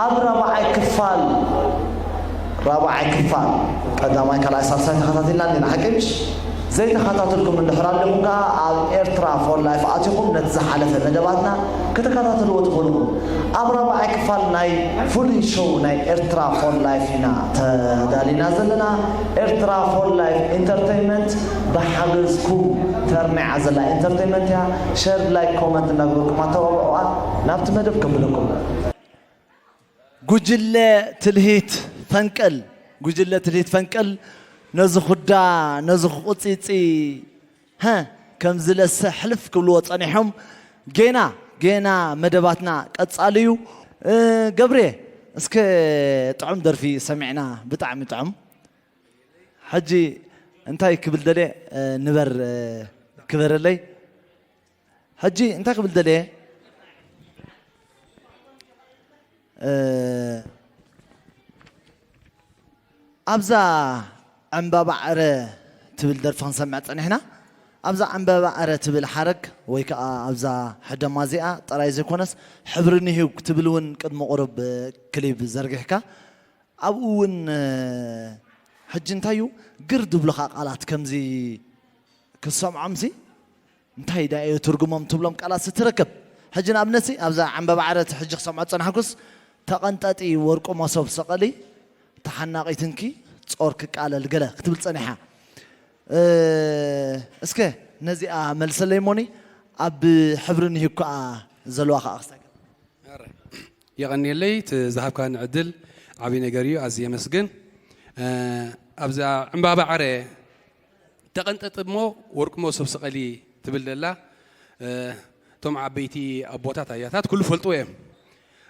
ኣብ ራብዓይ ክፋል ራብዓይ ክፋል ቀዳማይ ካልኣይ ሳልሳይ ተኸታቲልና እንዲና ሓቂ ምሽ? ዘይተኸታተልኩም እንድሕር ኣለኹም ከኣ ኣብ ኤርትራ ፎር ላይፍ ኣቲኹም ነቲ ዝሓለፈ መደባትና ክትከታተልዎ ትኽእሉ። ኣብ ራብዓይ ክፋል ናይ ፍሉይ ሾው ናይ ኤርትራ ፎር ላይፍ ኢና ተዳሊና ዘለና። ኤርትራ ፎር ላይፍ ኢንተርቴይንመንት ብሓገዝኩም ተርኒዓ ዘላ ኢንተርቴይንመንት እያ። ሸር፣ ላይክ፣ ኮመንት እናገበርኩም ኣተባብዑዋ። ናብቲ መደብ ከብለኩም። ጉጅለ ትልሂት ፈንቅል፣ ጉጅለ ትልሂት ፈንቅል ነዚ ኩዳ፣ ነዚ ክቁጺጺ፣ ሀ፣ ከም ዝለሰ ሕልፍ ክብልዎ ጸኒሖም። ጌና፣ ጌና መደባትና ቀጻሊ እዩ። እ፣ ገብሬ፣ እስከ ጥዑም ደርፊ ሰሚዕና፣ ብጣዕሚ ጥዑም። ሕጂ እንታይ ክብል ደልየ፣ እ፣ ንበር፣ እ፣ ክበረለይ። ሕጂ እንታይ ክብል ደልየ? እ፣ ኣብዛ ዕምባባ ዕረ ትብል ደርፊ ክንሰምዕ ጸኒሕና። ኣብዛ ዕምባባ ዕረ ትብል ሓረግ ወይ ከኣ ኣብዛ ሕደማ እዚኣ ጥራይ ዘይኮነስ፣ ሕብሪ ንሂውክ ትብል እውን ቅድሚ ቁሩብ ክሊብ ዘርጊሕካ። ኣብኡ እውን፣ እ፣ ሕጂ እንታይ እዩ ግር ዝብሉኻ ቃላት ከምዚ ክትሰምዖምሲ እንታይ ደኣ እዩ ትርጉሞም ትብሎም ቃላት ትረክብ። ሕጂ ንኣብነትሲ ኣብዛ ዕምባባ ዕረ ሕጂ ክሰምዖ ዝጸናሕኩስ፣ "ተቐንጠጢ ወርቁ መሶብ ስቐሊ፣ ተሓናቒትንኪ ጾር ክቃለል" ገለ ክትብል ጸኒሓ። እ፣ እስከ ነዚኣ መልሰለይ እሞኒ፣ ኣብ ሕብሪ ንሂውክ ከኣ ዘለዋ ከኣ ክሳይ። ኣረ፣ የቐንየለይ እቲ ዝሃብካኒ ዕድል፣ ዓብዪ ነገር እዩ፣ ኣዝየ የመስግን። እ፣ ኣብዛ ዕምባባ ዕረ፣ "ተቐንጠጢ እሞ ወርቂ መሶብ ስቐሊ" ትብል ዘላ፣ እ፣ እቶም ዓበይቲ ኣቦታት ኣያታት ኩሉ ፈልጥዎ እዮም።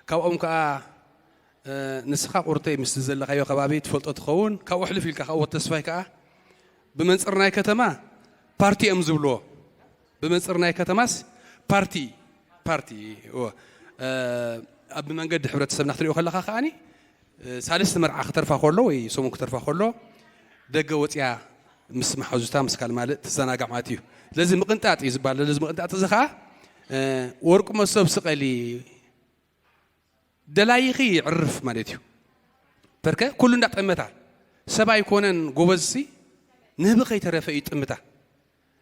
ካብኦም ከኣ፣ እ፣ ንስኻ ቁርተይ ምስቲ ዘለኻዮ ከባቢ ትፈልጦ ትኸውን፣ ካብኡ ሕልፍ ኢልካ ከኣ ወዲ ተስፋይ ከኣ ብመንጽር ናይ ከተማ ፓርቲ እዮም ዝብልዎ። ብመንጽር ናይ ከተማስ ፓርቲ፣ ፓርቲ፣ እወ። እ፣ ኣብ መንገዲ ሕብረተሰብና ክትሪኦ ከለኻ ከኣኒ፣ እ፣ ሳልስቲ መርዓ ክተርፋ ከሎ ወይ ሰሙን ክተርፋ ከሎ ደገ ወጽያ ምስ መሓዙታ ምስ ካልእ ማልእ ትዘናጋዕ ማለት እዩ። ስለዚ ምቕንጣጥ እዩ ዝበሃል። ስለዚ ምቕንጣጥ እዚ ኸኣ፣ እ፣ ወርቂ መሶብ ስቐሊ፣ ደላይኺ ይዕርፍ ማለት እዩ። በርከ ኩሉ እንዳጠመታ፣ ሰብ ኣይኮነን ጎበዝሲ፣ ንህቢ ከይተረፈ እዩ ጥምታ።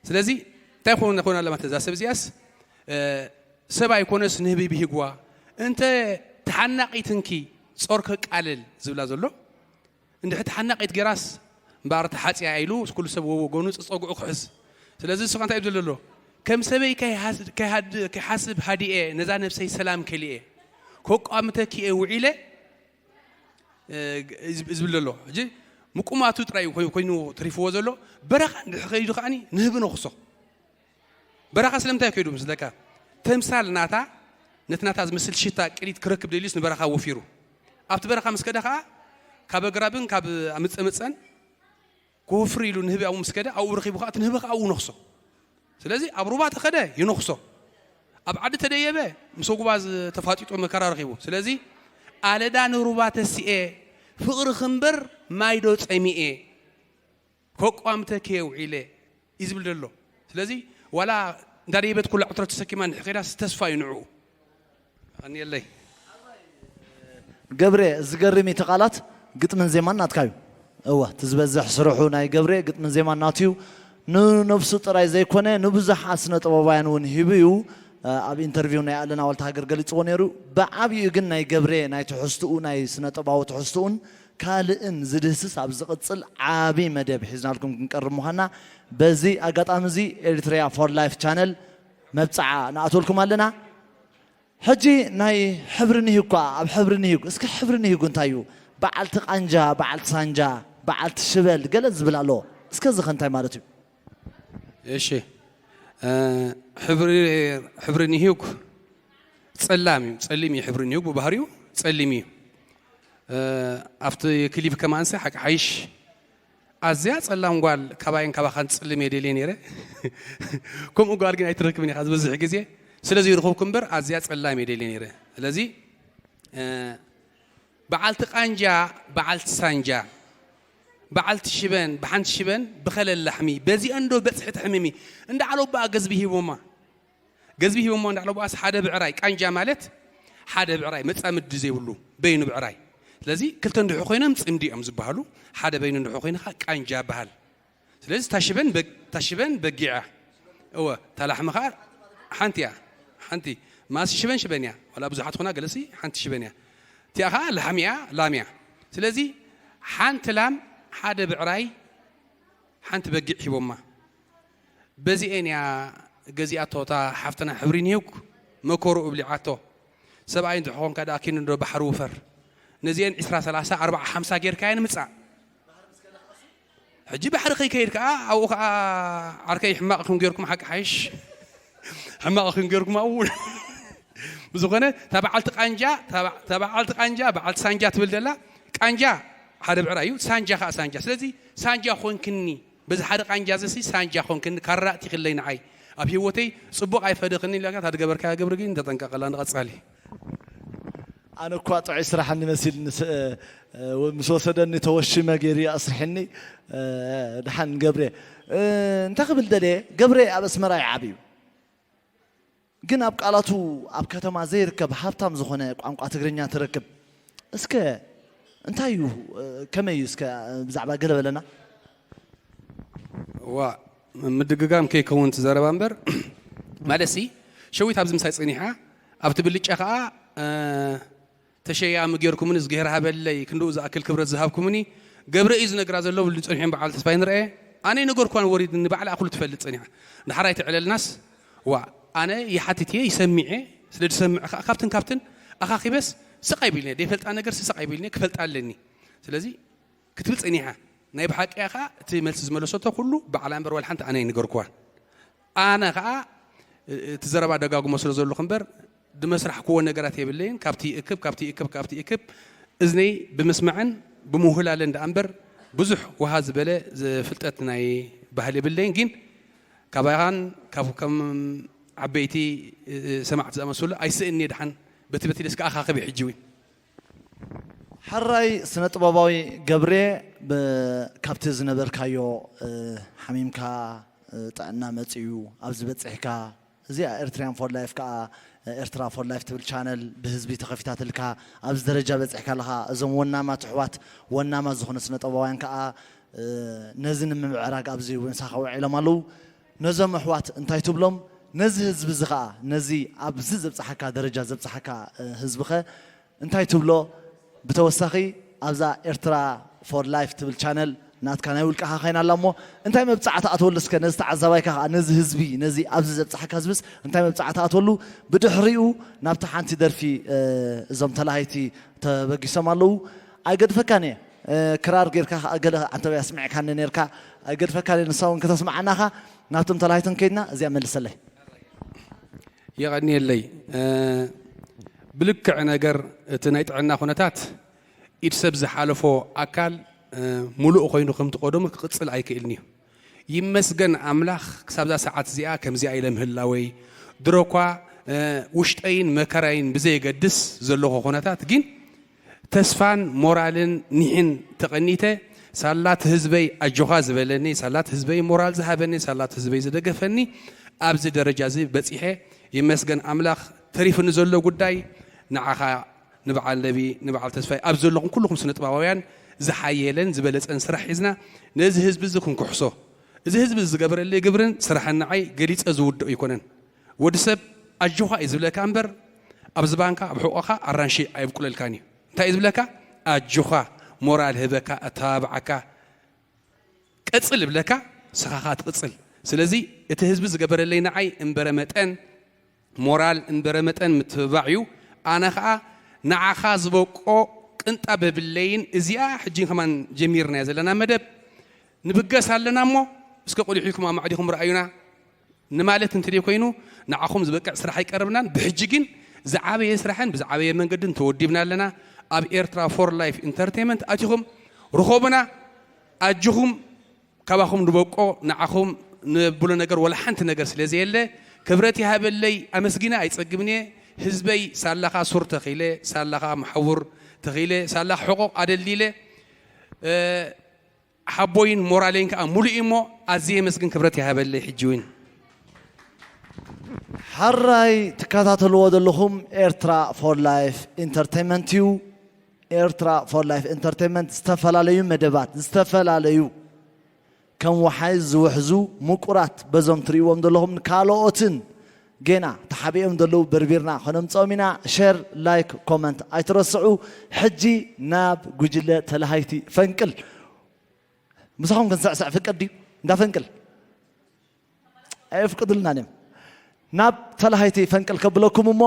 ስለዚ እንታይ ኮን-፣ ኮን ኣለማት እዛ ሰብ እዚኣስ፣ እ፣ ሰብ ኣይኮነስ ንህቢ ብሂግዋ፣ እንተ ተሓናቒትንኪ ጾር ከቃልል ዝብላ ዘሎ፣ እንድሕር ተሓናቒት ጌራስ እምበኣር ተሓጽያ ኢሉ ኩሉ ሰብ ወገኑ ጸጸግዑ ክሕዝ። ስለዚ ንሱ እንታይ እዩ ዘሎ ኣሎ? ከም ሰበይ ከይሃስ-፣ ከይሃድ-፣ ከይሓስብ ሃዲኤ፣ ነዛ ነብሰይ ሰላም ከሊኤ፣ ከቋምተኪ እየ ውዒለ፣ እ፣ ዝብ-፣ ዝብል ዘሎ። ሕጂ ምቁማቱ ጥራይ እዩ ኮይ-፣ ኮይኑ ተሪፍዎ ዘሎ። በረኻ እንድሕር ከይዱ ከኣኒ ንህቢ ነኹሶ። በረኻ ስለምንታይ ከይዱ ምስለካ? ተምሳል ናታ፣ ነቲ ናታ ዝመስል ሽታ ቅኒት ክረክብ ደልዩስ ንበረኻ ወፊሩ። ኣብቲ በረኻ ምስ ከደ ኸኣ፣ ካብ ኣግራብን ካብ ኣምጸምጸን ክወፍር ኢሉ ንህቢ ኣብኡ ምስ ከደ፣ ኣብኡ ረኺቡ ኸኣ እቲ ንህቢ ኸኣ ኣብኡ ነኽሶ። ስለዚ ኣብ ሩባ ተኸደ ይነኽሶ። ኣብ ዓዲ ተደየበ ምስ ኣጉባዝ ተፋጢጡ መከራ ረኺቡ። ስለዚ ኣለዳ ንሩባ ተሲኤ፣ ፍቕርኺ እምበር ማይ ዶ ጸሚኤ፣ ከቋምተኪ እየ ውዒለ እዩ ዝብል ዘሎ። ስለዚ ዋላ እንዳደየበት ኩላ ዕትሮ ተሰኪማ እንድሕር ከይዳስ ተስፋ እዩ ንዕኡ። የቐንየለይ። ገብሬ፣ ዝገርም እዩ፣ እቲ ቃላት ግጥምን ዜማን ናትካ እዩ። እወ፣ እቲ ዝበዝሕ ስርሑ ናይ ገብሬ ግጥምን ዜማን ናቱ እዩ። ንነብሱ ጥራይ ዘይኮነ፣ ንብዙሓት ስነ ጥበባውያን እውን ሂቡ እዩ። ኣብ ኢንተርቪው ናይ ኣለና ዋልታ ሃገር ገሊጽዎ ነይሩ። ብዓብይኡ ግን ናይ ገብሬ ናይ ትሕዝትኡ፣ ናይ ስነ ጥበባዊ ትሕዝትኡን ካልእን ዝድህስስ ኣብ ዝቕጽል ዓቢ መደብ ሒዝናልኩም ክንቀርብ ምዃንና በዚ ኣጋጣሚ እዚ ኤሪትሪያ ፎር ላይፍ ቻነል መብጽዓ ንኣትወልኩም ኣለና። ሕጂ ናይ ሕብሪ ንሂግ እኳ፣ ኣብ ሕብሪ ንሂግ፣ እስከ ሕብሪ ንሂግ እንታይ እዩ? በዓልቲ ቃንጃ፣ በዓልቲ ሳንጃ፣ በዓልቲ ሽበል ገለ ዝብል ኣሎ። እስከ እዚ ኸ እንታይ ማለት እዩ? እሺ፣ እ፣ ሕብሪ፣ ሕብሪ ንሂግ ጸላም እዩ። ጸሊም እዩ ሕብሪ ንሂግ ብባህሪኡ ጸሊም እዩ። እ፣ ኣብቲ ክሊፕ ከማንሲ ሓቂ ሓይሽ ኣዝያ ጸላም ጓል ካባይን ካባኻን ትጽልም እየ ደልየ ነይረ። ከምኡ ጓል ግን ኣይትረክብን ኢኻ ዝበዝሕ ግዜ። ስለዚ ይረኸብኩ እምበር ኣዝያ ጸላም እየ ደልየ ነይረ። ስለዚ፣ እ፣ በዓልቲ ቃንጃ፣ በዓልቲ ሳንጃ፣ በዓልቲ ሽበን፣ ብሓንቲ ሽበን ብኸለል ላሕሚ፣ በዚአን ዶ በጽሒ ተሕምሚ? እንዳ ዓለቦኣ ገዝቢ ሂቦማ። ገዝቢ ሂቦማ እንዳ ዓለቦኣስ ሓደ ብዕራይ፣ ቃንጃ ማለት ሓደ ብዕራይ መጻምዲ ዘይብሉ በይኑ ብዕራይ። ስለዚ ክልተ እንድሑ ኮይኖም ጽምዲ እዮም ዝበሃሉ። ሓደ በይኑ እንድሑ ኮይንኻ ቃንጃ ይበሃል። ስለዚ ታሽበን በግ-፣ ታሽበን በጊዕ እያ። እወ፣ እታ ላሕሚ ኸዓ ሓንቲ እያ። ሓንቲ ማሲ ሽበን ሽበን እያ። ዋላ ብዙሓት ኾና ገለሲ ሓንቲ ሽበን እያ። እቲኣ ኸዓ ላሕሚ እያ፣ ላም እያ። ስለዚ ሓንቲ ላም፣ ሓደ ብዕራይ፣ ሓንቲ በጊዕ ሂቦማ። በዚኤን እያ ገዚኣቶ እታ ሓፍትና ሕብሪ ኒውክ መኮሩ እብሊዓቶ። ሰብኣይ እንድሕኾንካ ደኣ ኪን እንዶ ባሕሪ ውፈር። ነዚኤን ዕስራ፣ ሰላሳ፣ ኣርብዓ፣ ሓምሳ ጌርካ እየን ምጻእ። ሕጂ ባሕሪ ከይከይድ ከኣ ኣብኡ ከኣ ዓርከይ ሕማቕ ኹን ጌርኩም ሓቂ ሓይሽ። ሕማቕ ኹን ጌርኩም ኣብኡ። ብዝኾነ እታ በዓልቲ ቃንጃ፣ እታ በ-፣ እታ በዓልቲ ቃንጃ፣ በዓልቲ ሳንጃ ትብል ዘላ ቃንጃ ሓደ ብዕራይ እዩ፣ ሳንጃ ከኣ ሳንጃ። ስለዚ ሳንጃ ኾንክኒ፣ በዚ ሓደ ቃንጃ ዘሲ ሳንጃ ኾንክኒ፣ ካራ እቲኽለይ ንዓይ። ኣብ ህይወተይ ጽቡቕ ኣይፈደኽኒ ኢላካ፣ እታ ዝገበርካያ ግብሪ ግን ተጠንቀቐላ ንቐጻሊ። ኣነ እኳ ጥዑይ ስራሕ እንመስል ምስ፣ እ፣ እ፣ ምስ ወሰደኒ ተወሽመ ገይሩ ኣስርሕኒ፣ እ፣ ድሓን ገብሬ። እ፣ እንታይ ክብል ደልየ፣ ገብሬ ኣብ ኣስመራ እዩ ዓብዩ። ግን ኣብ ቃላቱ ኣብ ከተማ ዘይርከብ ሃብታም ዝኾነ ቋንቋ ትግርኛ ትረክብ። እስከ እንታይ እዩ፣ እ፣ ከመይ እዩ እስከ፣ እ፣ ብዛዕባ ገለ በለና? ዋ፣ ምድግጋም ከይከውን እቲ ዘረባ እምበር፣ ማለትሲ፣ ሸዊት ኣብዚ ምሳይ ጸኒሓ፣ ኣብቲ ብልጫ ኸኣ፣ እ፣ ተሸያሚ ጌርኩምኒ፣ እዝግሄር ሃበለይ፣ ክንድኡ ዝኣክል ክብረት ዝሃብኩምኒ፣ ገብረ እዩ ዝነግራ ዘሎ፣ ብሉ ጸኒሖም በዓል ተስፋይ ንርኣየ። ኣነ ይነገርኳን ወሪድኒ፣ ባዕላ ኩሉ ትፈልጥ ጸኒሓ። ድሓር ኣይትዕለልናስ፣ ዋ፣ ኣነ ይሓትት እየ፣ ይሰሚዐ፣ ስለ ዝሰምዕ ኸኣ ካብትን ካብትን ኣኻኺበስ ስቕ ኣይብልኒ፣ ዘይፈልጣ ነገር ስቕ ኣይብልኒ፣ ክፈልጣ ኣለኒ። ስለዚ ክትብል ጸኒሓ። ናይ ብሓቂ እያ ኸኣ እቲ መልሲ ዝመለሰቶ ኩሉ ባዕላ እምበር ዋላ ሓንቲ ኣነ ኣይነገርኩዋን። ኣነ ኸኣ እቲ ዘረባ ደጋግሞ ስለ ዘለኹ እምበር፣ ዝመስራሕክዎ ነገራት የብለይን። ካብቲ ይእክብ፣ ካብቲ ይእክብ፣ ካብቲ ይእክብ፣ እዝነይ ብምስማዕን ብምውህላለን ደኣ እምበር፣ ብዙሕ ውሃ ዝበለ ዝ-፣ ፍልጠት ናይ ባህሊ የብለይን። ግን ካባኻን ካብ ከም ዓበይቲ ሰማዕቲ ዝኣመሰሉ ኣይስእን እየ። ደሓን በቲ በቲ ደስ ከኣኻኽብ ሕጂ እውን። ሕራይ ስነ ጥበባዊ ገብሬ፣ ብ-፣ ካብቲ ዝነበርካዮ፣ እ፣ ሓሚምካ፣ እ፣ ጥዕና መጺኡ ኣብዚ በጺሕካ፣ እዚኣ ኤርትሪያን ፎር ላይፍ ከኣ፣ እ፣ ኤርትራ ፎር ላይፍ ትብል ቻነል ብህዝቢ ተኸፊታትልካ ኣብዚ ደረጃ በጺሕካ ኣለኻ። እዞም ወናማት ኣሕዋት፣ ወናማት ዝኾኑ ስነ ጥበባውያን ከኣ፣ እ፣ ነዚ ንምምዕራግ ኣብዚ ምሳኻ ውዒሎም ኣለዉ። ነዞም ኣሕዋት እንታይ ትብሎም? ነዚ ህዝቢ እዚ ከኣ፣ ነዚ ኣብዚ ዘብጽሓካ ደረጃ ዘብጽሓካ፣ እ፣ ህዝብኸ እንታይ ትብሎ? ብተወሳኺ ኣብዛ ኤርትራ ፎር ላይፍ ትብል ቻነል ናትካ ናይ ውልቅኻ ኮይና ኣላ እሞ፣ እንታይ መብጻዕቲ ኣትወሉ እስከ ነዚ ተዓዛባይካ ከኣ፣ ነዚ ህዝቢ፣ ነዚ ኣብዚ ዘብጻሕካ ህዝብስ እንታይ መብጻዕቲ ኣትወሉ? ብድሕሪኡ ናብታ ሓንቲ ደርፊ፣ እ፣ እዞም ተላሃይቲ ተበጊሶም ኣለዉ። ኣይገድፈካን እየ። እ፣ ክራር ጌርካ ከኣ ገለ ዓንተበይ ኣስሚዕካኒ ኔርካ። ኣይገድፈካን እየ፣ ንሳ እውን ከተስምዓና ኢኻ። ናብቶም ተላሃይትን ከይድና እዚኣ መልሰለይ። የቐንየለይ። እ፣ ብልክዕ ነገር እቲ ናይ ጥዕና ኩነታት ኢድ ሰብ ዝሓለፎ ኣካል፣ እ፣ ሙሉእ ኮይኑ ከምቲ ቀደሙ ክቕጽል ኣይክእልን እዩ። ይመስገን ኣምላኽ ክሳብዛ ሰዓት እዚኣ ከምዚኣ ኢለ ምህላወይ። ድሮ እኳ፣ እ፣ ውሽጠይን መከራይን ብዘየገድስ ዘለኹ ኩነታት ግን ተስፋን ሞራልን ኒሕን ተቐኒተ፣ ሳላት ህዝበይ ኣጆኻ ዝበለኒ፣ ሳላት ህዝበይ ሞራል ዝሃበኒ፣ ሳላት ህዝበይ ዝደገፈኒ፣ ኣብዚ ደረጃ እዚ በጺሐ፣ ይመስገን ኣምላኽ። ተሪፉኒ ዘሎ ጉዳይ ንዓኻ፣ ንበዓል ነቢ፣ ንበዓል ተስፋይ፣ ኣብ ዘለኹም ኩልኹም ስነ ጥበባውያን ዝሓየለን ዝበለጸን ስራሕ ሒዝና ነዚ ህዝቢ እዚ ክንክሕሶ፣ እዚ ህዝቢ እዚ ዝገበረለይ ግብርን ስራሕን ንዓይ ገሊጸ ዝውድኦ ኣይኮነን። ወዲ ሰብ ኣጆኻ እዩ ዝብለካ እምበር፣ ኣብ ዝባንካ፣ ኣብ ሕቖኻ ኣራንሺ ኣይብቁለልካን እዩ። እንታይ እዩ ዝብለካ? ኣጆኻ፣ ሞራል ህበካ፣ ኣተባብዓካ፣ ቀጽል ይብለካ፣ ንስኻ ኸኣ ትቕጽል። ስለዚ እቲ ህዝቢ ዝገበረለይ ንዓይ እምበረ መጠን ሞራል፣ እምበረ መጠን ምትብባዕ እዩ። ኣነ ኸኣ ንዓኻ ዝበቆ ቅንጣብ የብለይን። እዚኣ ሕጂ ከማን ጀሚርናዮ ዘለና መደብ ንብገስ ኣለና እሞ፣ እስከ ቆሊሕኩም ኣማዕዲኹም ረኣዩና። ንማለት እንተ ደይኮይኑ፣ ንዓኹም ዝበቅዕ ስራሕ ኣይቀረብናን። ብሕጂ ግን ዝዓበየ ስራሕን ብዝዓበየ መንገድን ተወዲብና ኣለና። ኣብ ኤርትራ ፎር ላይፍ ኢንተርቴይመንት ኣቲኹም ርኸቡና። ኣጆኹም፣ ካባኹም ንበቆ፣ ንዓኹም ነብሎ ነገር ወላ ሓንቲ ነገር ስለ ዘየለ፣ ክብረት ይሃበለይ፣ ኣመስጊነ ኣይጸግብን እየ። ህዝበይ ሳላኻ ሱር ተኺለ፣ ሳላኻ መሓውር ተኺለ፣ ሳላኻ ሕቖቕ ኣደልዲለ፣ እ፣ ሓቦይን ሞራለይን ከኣ ሙሉእ እዩ እሞ፣ ኣዝየ የመስግን፣ ክብረት ይሃበለይ። ሕጂ እውን ሕራይ ትከታተልዎ ዘለኹም ኤርትራ ፎር ላይፍ ኢንተርቴይንመንት እዩ። ኤርትራ ፎር ላይፍ ኢንተርቴይንመንት ዝተፈላለዩ መደባት፣ ዝተፈላለዩ ከም ወሓይዝ ዝውሕዙ ምቁራት በዞም ትርእይዎም ዘለኹም ካልኦትን ጌና ተሓቢኦም ዘለዉ በርቢርና ከነምጽኦም ኢና። ሸር፣ ላይክ፣ ኮመንት ኣይትረስዑ። ሕጂ ናብ ጉጅለ ተለሃይቲ ፈንቅል። ምሳኹም ክንስዕስዕ ፍቅድ ድዩ? እንዳ ፈንቅል ኣየፍቅዱልናን እዮም። ናብ ተላሃይቲ ፈንቅል ከብለኩም እሞ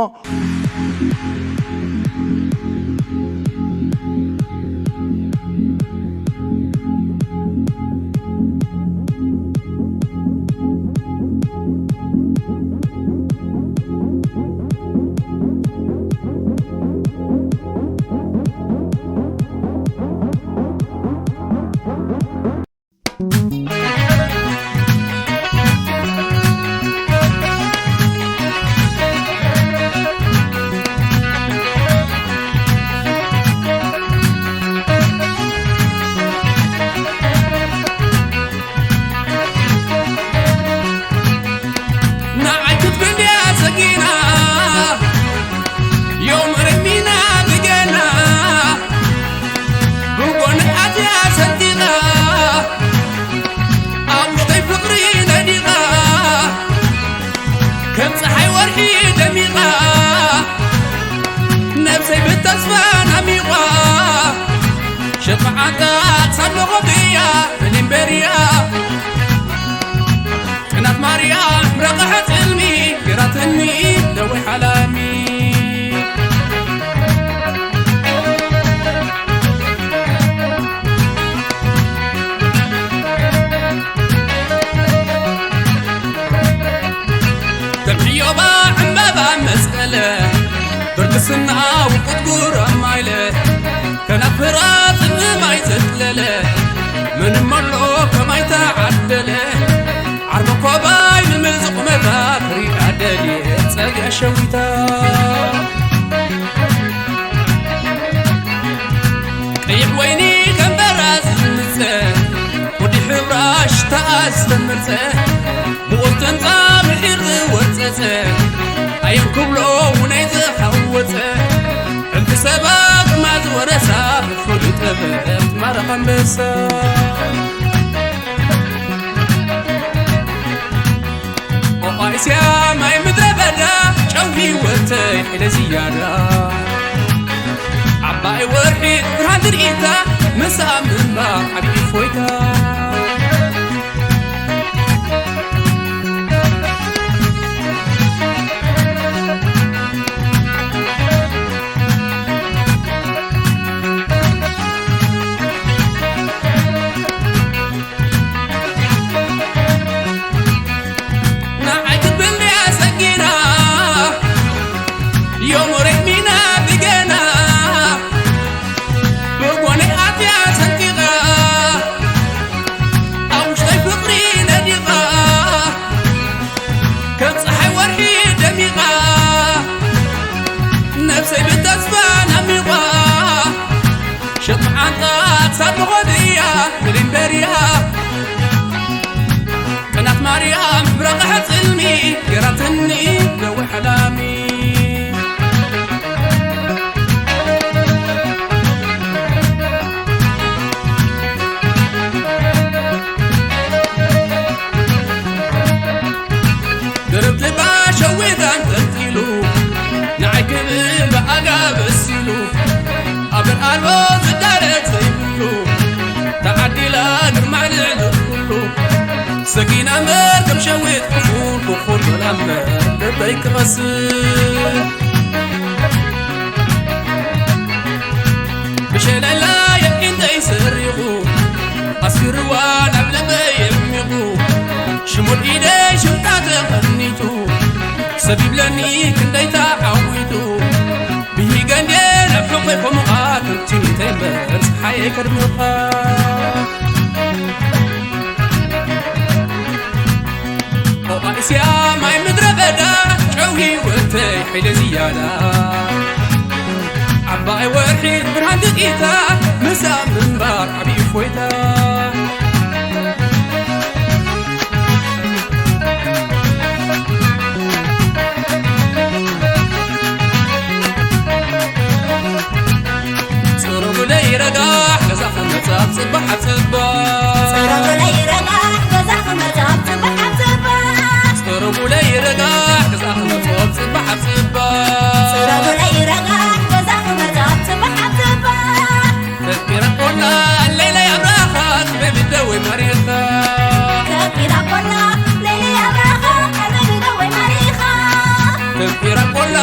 ንዓይ ክትብል ድያ ሰጊና ዮም ረሚና ብገና ብጎኒ ኣትያ ሰንጢቓ ኣብ ውሽጠይ ፍቕሪ ነዲቓ ከም ፀሓይ ወርሒ ደሚቓ ነብሰይ ብተስፋ ናሚቓ ሸፋዓታ ሳሎ ኾብያ ሊምበርያ ቅናት ማርያም ረቕሐ ጽልሚ ገራትኒ ነዊሕ ሓላሚ ከም ሕዮባ ዕምባባ መስቀለ ብርግስና ውቁት ጉረማይለ ከናፍራ ጽምም ኣይዘትለለ ምንም ኣሎ ከማይ ተዓደለ ዓርበ ኮባይ ምምዝ ቁመታ ክሪኣ ደልየ ጸግዐ ሸዊታ ቀይሕ ወይኒ ከንበራ ዝምጸ ወዲ ሕብራ ሽታኣ ዝተመርጸ ብኦርተንታ ምሒር ዝወርጸጸ ኣየን ክብሎ ውነይ ዝሓወጸ ዕንፊ ሰባ ግርማ ዝወረሳ ብፍሉይ ጥበብ ማረኽ ኣንበሳ ኦቓ እስያ ማይ ምድረ በዳ ጨው ህይወተይ ሒለ ዝያዳ ዓባይ ወርሒ ብርሃን ትርኢታ ምስኣ ምንባር ዓብዪ እፎይታ ንዓይ ክትብል ድያ ሰጊና ዮም ረሚና ብገና ብጎነይ ኣትያ ሰንጢቓ ኣብ ውሽጠይ ፍቕሪ ነዲቓ ከም ፀሓይ ወርሒ ደሚቓ ነብሰይ ብተስፋ ናሚቓ ሸጥዓንታ ሳድኾ ድያ ብሊምበርያ ቅናት ማርያም ረቕሐ ጽልሚ ገራትኒ ነዊሕ ሕላሚ ገረብ ልባ ሸዊት ኣንጠልጢሉ ንዓይ ክብል ብኣጋ በሲሉ ኣብ ኣልቦ ዝዳረ ዘይብሉ ተዓዲላ ግርማ ልዕሊ ኩሉ ሰጊና እምበር ከም ሸዊት ክፉል ክፉል በላ እምበር ልበይ ክቐስል ብሸለላ የቂንተይ ሰሪቑ ኣስፊርዋ ናብ ልበይ የሚቑ ሽሙር ኢደይ ሽምጣ ተቐኒቱ ሰብ ይብለኒ ክንደይ ተዓዊቱ ብሂገ እንዴ ናብ ሕቆይ ኮሙቓ ትንቲኒተይ እምበር ፀሓየይ ከድምቓ ኦቓ እስያ ማይ ምድረ በዳ ጨው ህይወተይ ሓይለ ዝያዳ ዓባይ ወርሒ ብርሃን ድቂታ ምሳኣ ምንባር ዓብዪ እፎይታ ረጋሕ ገዛ ክመጻ ጽባሕ ኣብ ጽባሕ። ጸረጉለይ ረጋሕ ገዛ ክመጻ ጽባሕ ኣብ ጽባሕ። ጸረጉለይ ረጋሕ ገዛ ክመጻ ጽባሕ ኣብ ጽባሕ። ጸረጉለይ ረጋሕ ገዛ ክመጻ ጽባሕ ኣብ ጽባሕ። ከቢራ ቆላ ለይለይ ኣብራኻ ክበይ ብደወይ ማሪኻ። ከቢራ ቆላ ለይለይ ኣብራኻ ክበይ ብደወይ ማሪኻ። ከቢራ ቆላ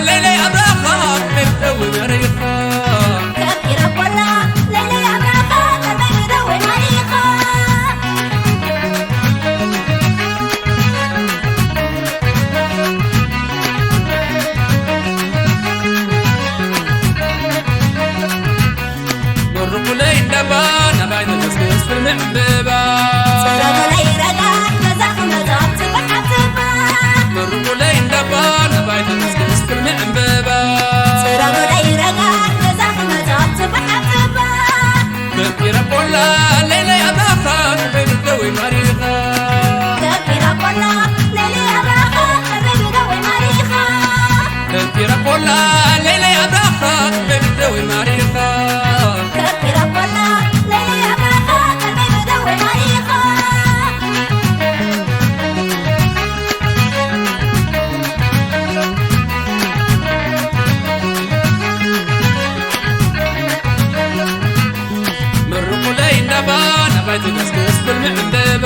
ለይለይ ኣብራኻ ክበይ ብደወይ ማሪኻ። ከቢራ ቆላ ለይለይ ኣብራኻ ክበይ ብደወይ ማሪኻ። መርቁለይ እንዳባ ናባይ ንገስግስ ፍልሚ ዕምበባ። ጸረጉለይ ረጋሕ ገዛ ክመጻ ጽባሕ ኣብ ጽባሕ። መርቁለይ እንዳባ ናባይ ንገስግስ ፍልሚ ዕምበባ። ጸረጉለይ ረጋሕ ገዛ ክመጻ ጽባሕ ኣብ ጽባሕ። ከቢራ ቆላ ለይለይ ኣብራኻ ክበይ ብደወይ ማሪኻ። ከቢራ ቆላ ለይለይ ኣብራኻ ክበይ ብደወይ ማሪኻ። ከቢራ ቆላ ለይለይ ኣብራኻ ክበይ ብደወይ ማሪኻ። ከቢራ ቆላ ለይለይ ኣብራኻ ክበይ ብደወይ ማሪኻ። መርቁለይ እንዳባ ናባይ ትገስግስ ፍልሚ ዕምበባ።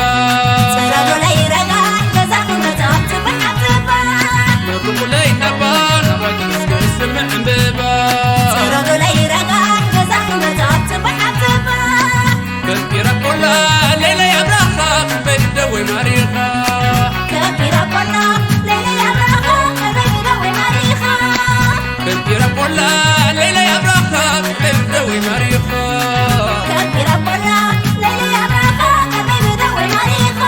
ጸረጉለይ ረጋሕ ገዛ ክመጻ ጽባሕ ኣብ ጽባሕ። መርቁለይ እንዳባ ናባይ ትገስግስ ፍልሚ ዕምበባ። ጸረጉለይ ረጋሕ ገዛ ክመጻ ጽባሕ ኣብ ጽባሕ። ከቢራ ቆላ ለይለይ ኣብራኻ ክበይ ብደወይ ማሪኻ። ከቢራ ቆላ ለይለይ ኣብራኻ ክበይ ብደወይ ማሪኻ። ከቢራ ቆላ ለይለይ ኣብራኻ ክበይ ብደወይ ማሪኻ። ከቢራ ቆላ ለይለይ ኣብራኻ ክበይ ብደወይ ማሪኻ።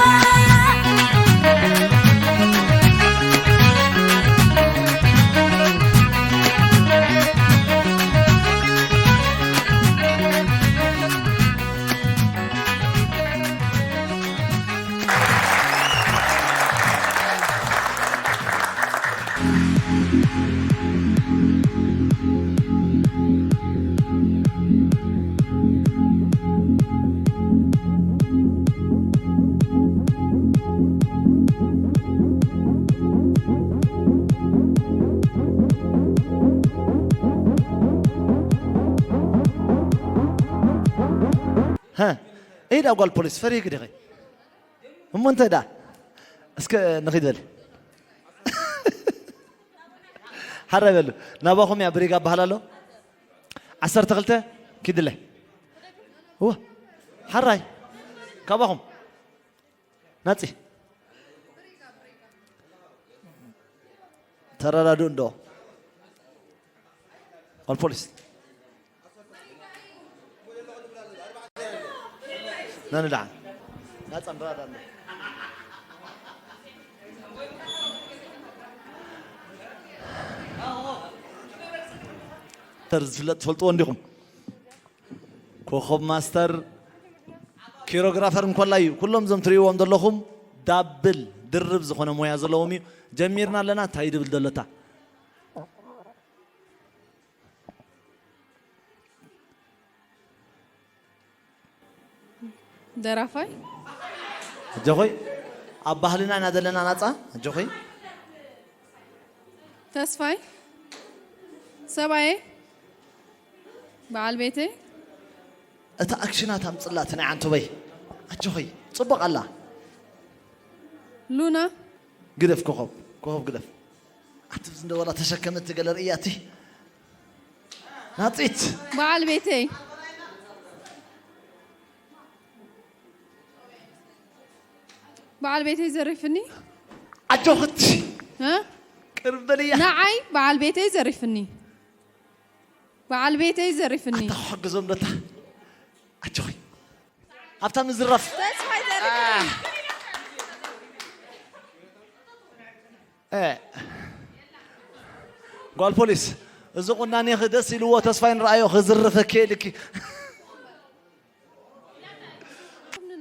ሃ፣ ኢዳ ጓል ፖሊስ ፈሪህኪ ዲኺ? እሞ እንታይ ደኣ? እስከ ንኺድ በል። ሓራይ በሉ። ናባኹም እያ ብሪጋ እበሃል ኣሎ። ዓሰርተ ክልተ ኪድለ። እወ። ሓራይ። ካባኹም። ናጺ። ተረዳዱ እንዶ። ኦል ፖሊስ። ናንዳ። ናጻ ምራዳ ኣሎ። ተር ዝፍለጥ ትፈልጥዎ እንዲኹም። ኮኸብ ማስተር ኪሮግራፈር እንኮላይ እዩ። ኩሎም እዞም ትርእይዎም ዘለኹም ዳብል ድርብ ዝኾነ ሞያ ዘለዎም እዩ። ጀሚርና ኣለና። እንታይ ድብል ደሎታ? ደራፋይ። ኣጆኾይ፣ ኣብ ባህልና ኢና ዘለና ናጻ። ኣጆኾይ። ተስፋይ። ሰብኣየ። በዓል ቤተይ። እታ ኣክሽናት ኣምጽላት ናይ ዓንቶበይ። ኣጆኾይ፣ ጽቡቕ ኣላ። ሉና። ግደፍ ኮኾብ፣ ኮኾብ ግደፍ። ኣቲ ዝንደወላ ተሸከመት ገለ ርእያቲ። ናጺት። በዓል ቤተይ። በዓል ቤተይ ዘሪፍኒ። ኣጆኽት። እ? ቅርብ በልያ። ንዓይ በዓል ቤተይ ዘሪፍኒ። በዓል ቤተይ ዘሪፍኒ። ኣታ ክሕግዞም ዶ እታ። ኣጆኺ። ኣብታ ምዝራፍ። ተስፋይ ዘሪፍኒ። እ። ጓል ፖሊስ፣ እዚ ቁናኔኺ ደስ ኢልዎ ተስፋይ ንረኣዮ ክዝርፈኪ ኢልኪ።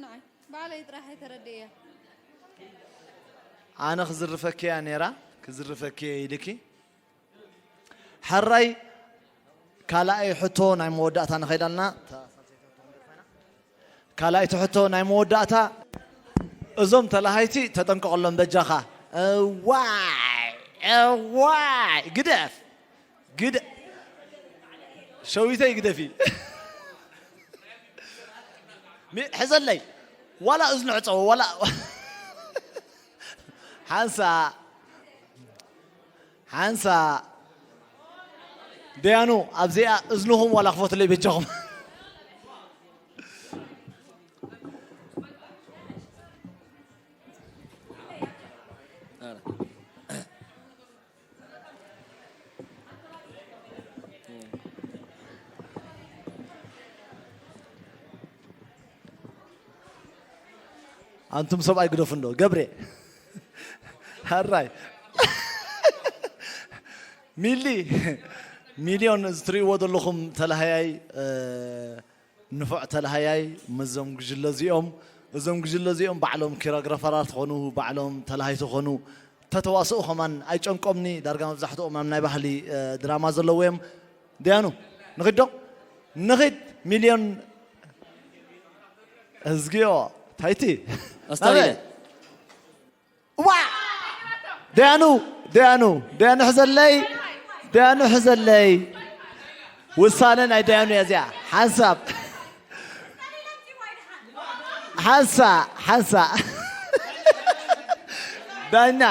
ንዓይ ባዕለይ ጥራሕ ኣይተረድእያ። ኣነ ክዝርፈኪ እያ ነይራ፣ ክዝርፈኪ እየ ኢልኪ። ሕራይ ካልኣይ ሕቶ ናይ መወዳእታ ንኸይዳልና። ካልኣይቲ ሕቶ ናይ መወዳእታ። እዞም ተላሃይቲ ተጠንቀቐሎም በጃኻ። እዋይ፣ እዋይ፣ ግደፍ፣ ግደ-፣ ሸዊተይ ግደፊ። ሚ-፣ ሕዘለይ። ዋላ እዝኑ ዕጸዎ፣ ዋላ ሓንሳ፣ ሓንሳ። ደያኑ፣ ኣብዚኣ እዝንኹም ዋላ ክፈትለይ በጃኹም። ኣንቱም ሰብኣይ ግደፉ እንዶ፣ ገብሬ። ሃራይ። ሚሊ፣ ሚልዮን እዚ ትርእይዎ ዘለኹም ተላሃያይ፣ እ፣ ንፉዕ ተላሃያይ ምስዞም ጉጅለ እዚኦም፣ እዞም ጉጅለ እዚኦም ባዕሎም ኪሮግራፈራት ኾኑ፣ ባዕሎም ተላሃይቲ ኾኑ፣ ተተዋስኡ ኸማን ኣይጨንቆምኒ። ዳርጋ መብዛሕትኦም ኣብ ናይ ባህሊ፣ እ፣ ድራማ ዘለዉ እዮም። ደያኑ፣ ንኺድ ዶ? ንኺድ። ሚልዮን እዝግዮ፣ ታይቲ። ኣስታሊለ። ናበይ? ዋ! ደያኑ፣ ደያኑ፣ ደያኑ ሕዘለይ፣ ደያኑ ሕዘለይ። ውሳነ ናይ ደያኑ እያ እዚኣ። ሓንሳብ። ሓንሳ፣ ሓንሳ። ዳኛ፣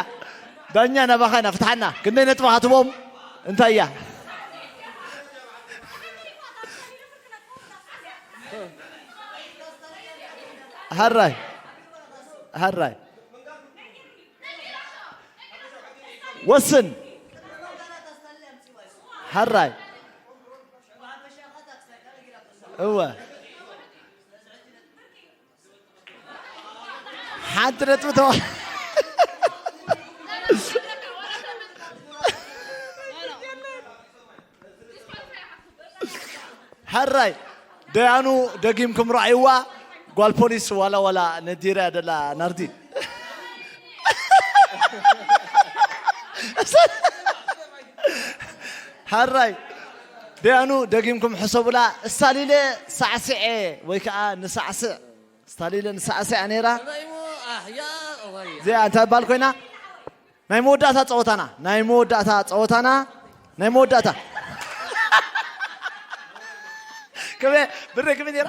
ዳኛ ናባኻ ኢና፣ ፍትሓና። ክንደይ ነጥቢ ሃትቦም? እንታይ እያ? ሃራይ፣ ሃራይ። ወስን። ሃራይ። እወ። ሓንቲ ነጥቢ ተዋ-፣ ሕራይ ደያኑ ደጊምኩም ረኣይዋ። ጓል ፖሊስ ዋላ ዋላ ነዲራ ደላ ናርዲ። ሕራይ ደያኑ ደጊምኩም ሕሰቡላ። እስታሊለ ሳዕስዐ ወይ ከዓ ንሳዕስዕ፣ እስታሊለ ንሳዕስዕ ነይራ። እዚኣ እንታይ ባል ኮይና? ናይ መወዳእታ ጸወታና፣ ናይ መወዳእታ ጸወታና፣ ናይ መወዳእታ። ከመይ ብረ ከመይ ነይራ?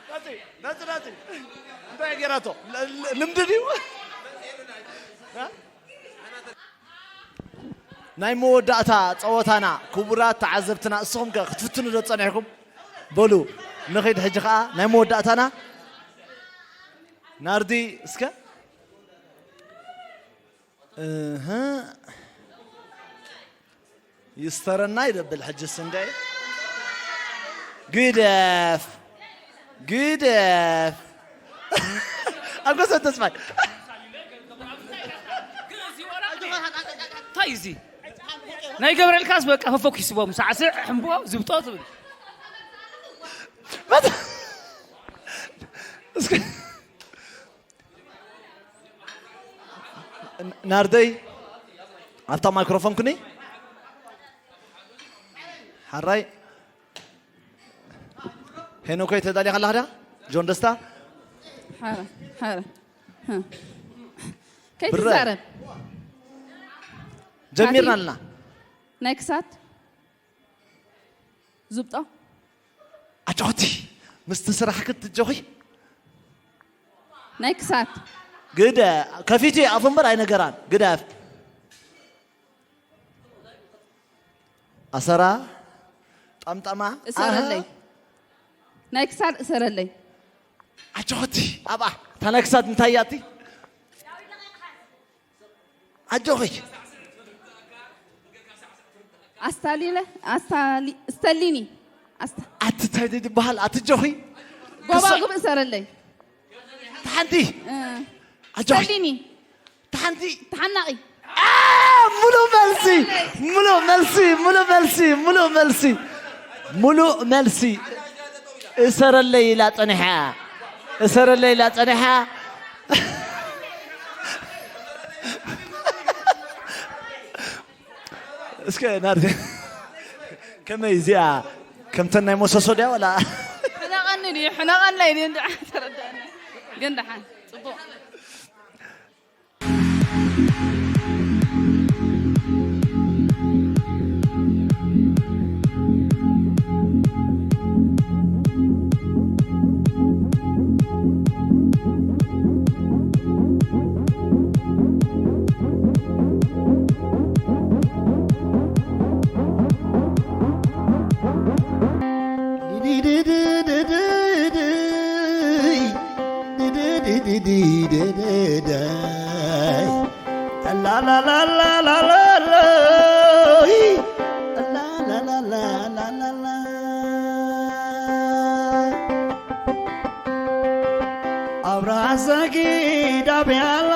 ናቲ፣ ናቲ፣ ናቲ። እንታይ ገይራቶ? ል-፣ ል-፣ ልምዲ ድዩ? እ? ናይ መወዳእታ ጸወታና፣ ክቡራት ተዓዘብትና፣ እስኹም ከ ክትፍትኑ ዶ ጸኒሕኩም? በሉ፣ ንኺድ ሕጂ ኸኣ ናይ መወዳእታና። ናርዲ፣ እስከ። እህ። ይስተረና ይደብል ሕጅስ እንደ ግደፍ፣ ግደፍ። ኣንበሳ ተስፋይ። እንታይ እዚ? ናይ ገብርኤልካስ በቃ ፈፎኪስዎም ሳዕስዕ ሕምቦ ዝብጦ ትብል። መት-፣ እስከ ናርደይ፣ ኣብታ ማይክሮፎን ኩኒ። ሓራይ። ሄኖኮይ፣ ተዳሊኻ ኣለኻ ድያ? ጆን ደስታ? ሓረ፣ ሓረ። ህ። ብረ። ከይትዛረብ። ጀሚርና ኣለና። ናይ ክሳድ ዝብጦ። ኣጆኺ፣ ምስቲ ስራሕ ክትጀኺ። ናይ ክሳድ። ግደ፣ ከፊቱ ኣፉ እምበር ኣይነገራን። ግደፍ። ኣሰራ፣ ጠምጠማ፣ እሰረለይ። ኣሃ። ናይ ክሳድ እሰረለይ። ኣጆኺ፣ ኣብኣ፣ እታ ናይ ክሳድ እንታይ እያ እቲ? ኣጆኺ። ኣስታሊለ፣ ኣስታሊ-፣ ስተሊኒ። ኣስታ-፣ ኣቲ እንታይ ድበሃል? ኣቲ ጆኺ። ጎባጉብ እሰረለይ። ተሓንቲ። እ፣ ኣጆኺ። ስተሊኒ። ተሓንቲ። ተሓናቒ። ሙሉእ መልሲ፣ ሙሉእ መልሲ፣ ሙሉእ መልሲ፣ ሙሉእ መልሲ፣ ሙሉእ መልሲ። እሰረለይ ኢላ ጸኒሓ፣ እሰረለይ ኢላ ጸኒሓ። እስከ ናርዲ፣ ከመይ እዚኣ፣ ከምተን ናይ ሞሶሶ ድያ ወላ? ሕነቐኒ ድዩ? ሕነቐለይ ድዩ? እንድዓ ተረዳእኒ። ግን ደሓን፣ ጽቡቕ። ኣብርሃ ሰጊድ ኣበይ ኣሎ?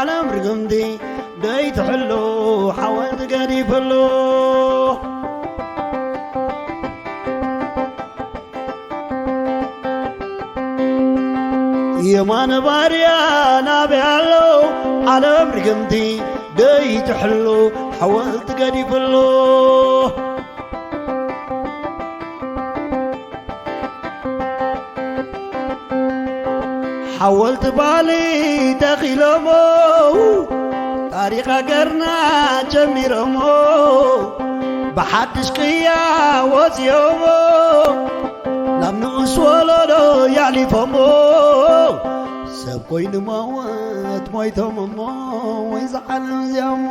ዓለም ርግምቲ ደይ ትሕሉ ሓወልቲ ገዲፍሉ። የማነ ባርያ ናበይ ኣሎ? ዓለም ርግምቲ ደይ ትሕሉ ሓወልቲ ገዲፍሉ። ሓወልቲ ባሊ ተኺሎሞ፣ ታሪኽ ሃገርና ጀሚሮሞ፣ ብሓድሽ ቅያ ወፂኦሞ፣ ናብ ንኡስ ወለዶ ያዕሊፎሞ፣ ሰብ ኮይኑ መወት ሞይቶም እሞ፣ ወይ ዝዓለም እዚኣሞ።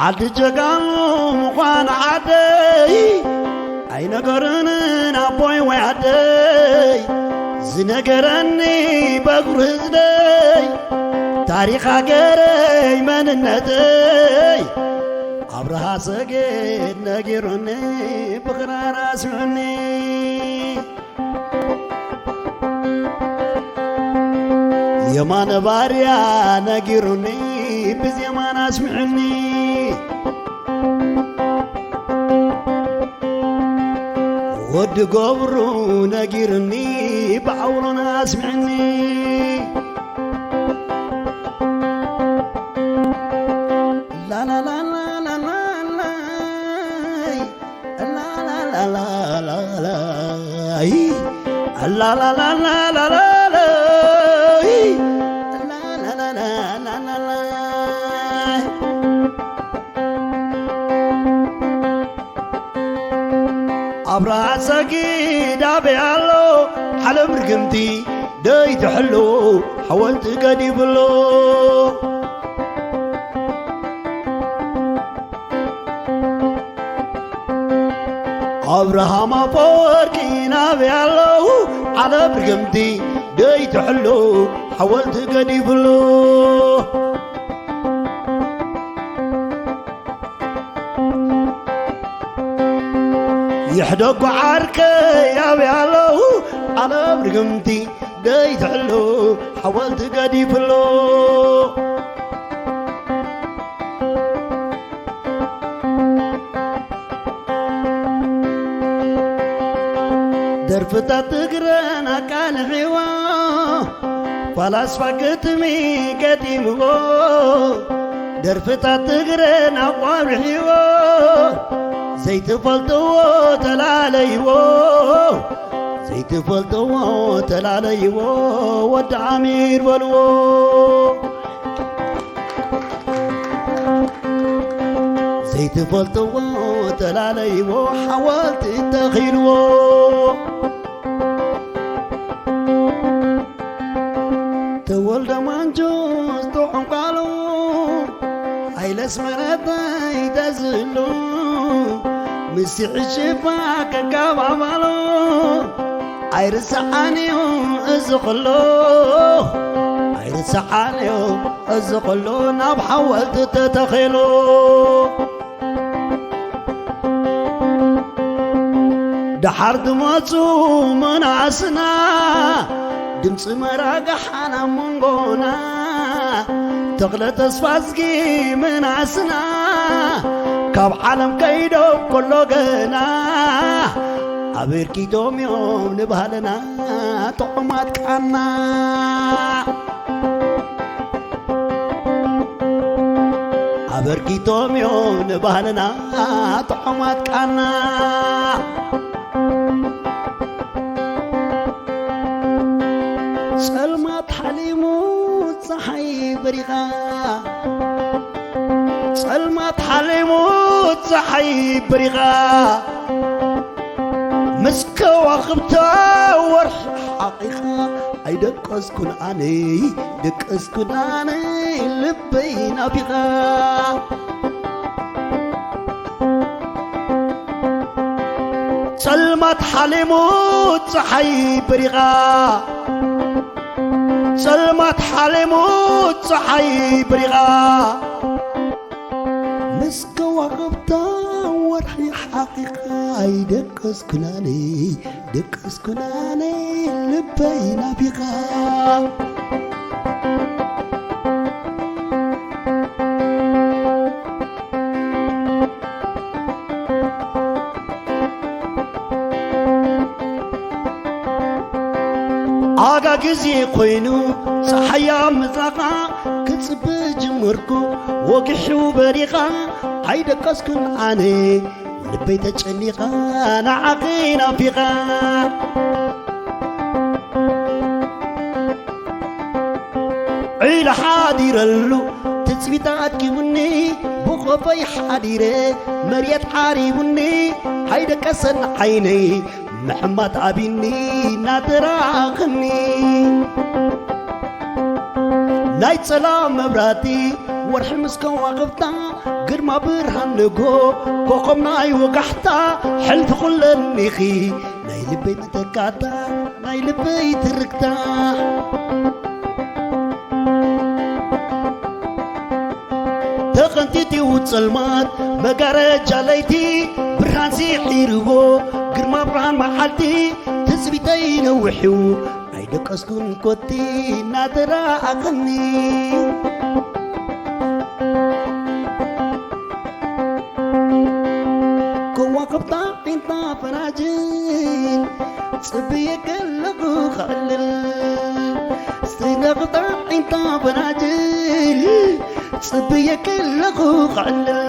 ዓዲ ጀጋኑ ምዃን ዓደይ ኣይነገርንን ኣቦይ ወይ ኣደይ፣ ዝነገረኒ በግሩ ህዝበይ፣ ታሪኽ ሃገረይ መንነተይ ኣብርሃ ሰገድ ነጊሩኒ ብኽራር ኣስምዑኒ። የማነ ባርያ ነጊሩኒ ብዜማን ኣስምዕኒ። ወዲ ገብሩ ነጊሩኒ ብዓውሎን ኣስምዕኒ። ላላላላላላይ ኣብርሃ ሰጊድ ኣበይ ኣሎ? ዓለም ርግምቲ ደይ ትሕሉ ሓወልቲ ገዲፍሉ። ኣብርሃም ኣፈወርቂ ናበይ ኣለዉ? ዓለም ርግምቲ ደይ ትሕሉ ሓወልቲ ገዲፍሉ። ይሕደጉ ዓርከይ ኣበይ ኣለዉ? ዓለም ርግምቲ ደይ ትሕሉ ሓወልቲ ገዲፍሉ። ደርፍታት ትግረን ኣቃንዕዎ፣ ፈላስፋ ግጥሚ ገጢምዎ። ደርፍታት ትግረን ኣቋርሕዎ፣ ዘይትፈልጥዎ ተላለይዎ፣ ዘይትፈልጥዎ ተላለይዎ፣ ወዲ ዓሚር በልዎ። ዘይትፈልጥዎ ተላለይዎ፣ ሓወልቲ ተኺልዎ። ተወልደ ማንጁስ ጥዑም ቃሉ፣ ሃይለ ኣስመረታይ ተዝህሉ፣ ምስ ሕሽባ ከጋባባሉ፣ ኣይርስዓን'ዩ እዚ ኹሉ፣ ኣይርስዓን'ዩ እዚ ኹሉ፣ ናብ ሓወልቲ ተተኺሉ። ደሓር ዝመጹ መናእስና፣ ድምፂ መራግሓና መንጎና ተኽለ ተስፋ ዝጊ ምናስና ካብ ዓለም ከይዶ ከሎ ገና ኣበርኪቶም እዮም ንባህልና ጥዑማት ቃና። ኣበርኪቶም እዮም ንባህልና ጥዑማት ቃና። ጸልማት ሓሊሙ ጸሓይ በሪቓ፣ ጸልማት ሓሊሙ ጸሓይ በሪቓ፣ ምስ ከዋኽብታ ወርሒ ሓቒቓ። ኣይደቀስኩን ኣነ፣ ደቀስኩን ኣነ፣ ልበይ ናፊቓ። ጸልማት ሓሊሙ ጸሓይ በሪቓ፣ ጸልማት ሓሊሙ ጸሓይ በሪቓ፣ ምስ ከዋኽብታ ወርሒ ሓቒቓ። ኣይደቀስኩን ኣነ፣ ደቀስኩን ኣነ፣ ልበይ ናፊቓ። ኣጋ ግዜ ኮይኑ ጸሓያ ምጥራቓ ክጽበ ጀመርኩ ወጊሑ በሪቓ። ኣይደቀስኩን ኣነ ልበይ ተጨኒቓ ንዓኺ ናፊቓ። ዒለ ሓዲረሉ ትጽቢት ኣድኪሙኒ ብኾፈይ ሓዲረ መርየት ዓሪቡኒ። ኣይደቀሰን ዓይነይ ምሕማት ኣቢኒ ናተራኽኒ። ናይ ጸላም መብራቲ ወርሒ ምስ ከዋኽብታ ግርማ ብርሃን ንግሆ ኮኾብ ናይ ወጋሕታ ሕልፊ ኩለኒኺ ናይ ልበይ መተካእታ ናይ ልበይ ትርክታ። ተቐንጢጢው ጸልማት መጋረጃ ለይቲ ብርሃን ስዒርዎ ግርማ ብርሃን መዓልቲ ትጽቢተይ ነዊሕዩ። ኣይደቀስኩን ኮቲ እናተራኣኸኒ። ከዋኽብታ ዒንታ ፈናጅል ጽብየ ከለኹ ኸዕልል። ስነቕታ ዒንታ ፈናጅል ጽብየ ከለኹ ኸዕልል።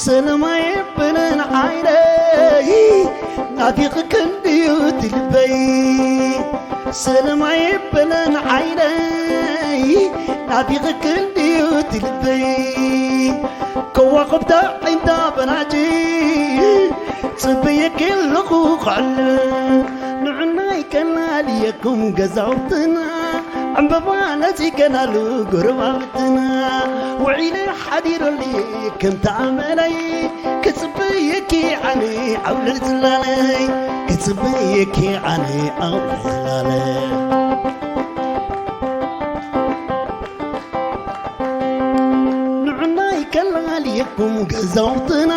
ሰለማይ በለን ዓይነይ ናፊቕክን ድዩ እቲ ልበይ? ሰለማይ በለን ዓይነይ ናፊቕክን ድዩ እቲ ልበይ? ከዋኽብታ ዒንታ በናጂ ጽበየኪ ኣለኹ ኸዕልል። ንዑናይ ከላልየኩም ገዛውትና ዕምበባ ነጺገናሉ ጎረባብትና። ውዒለ ሓዲረልየ ከምቲ ኣመለይ ክጽበየኪ ኣነ ኣብ ልዕሊ ጽላለይ። ክጽበየኪ ኣነ ኣብ ልዕሊ ጽላለይ። ንዑናይ ከላልየኩም ገዛውትና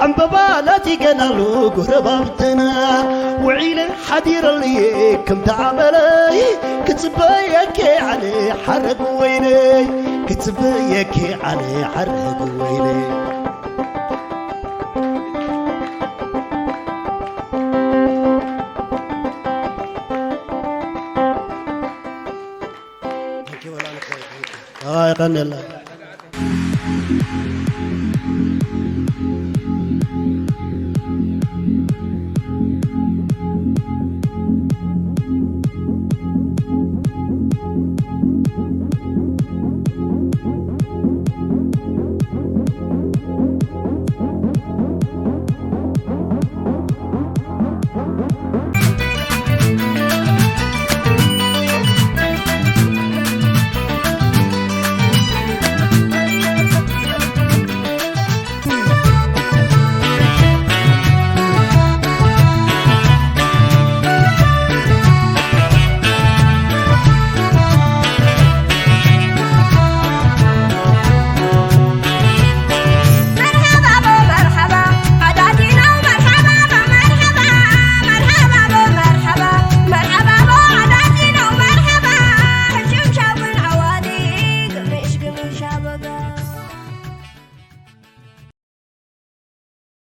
ዕምበባ ነጺገናሉ ጎረባብትና። ውዒለ ሓዲረልየ ከምቲ ኣመለይ ክጽበየኪ ኣነ ሓረግ ወይነይ። ክጽበየኪ ኣነ ሓረግ ወይነይ። ኣይ ቀንደላ።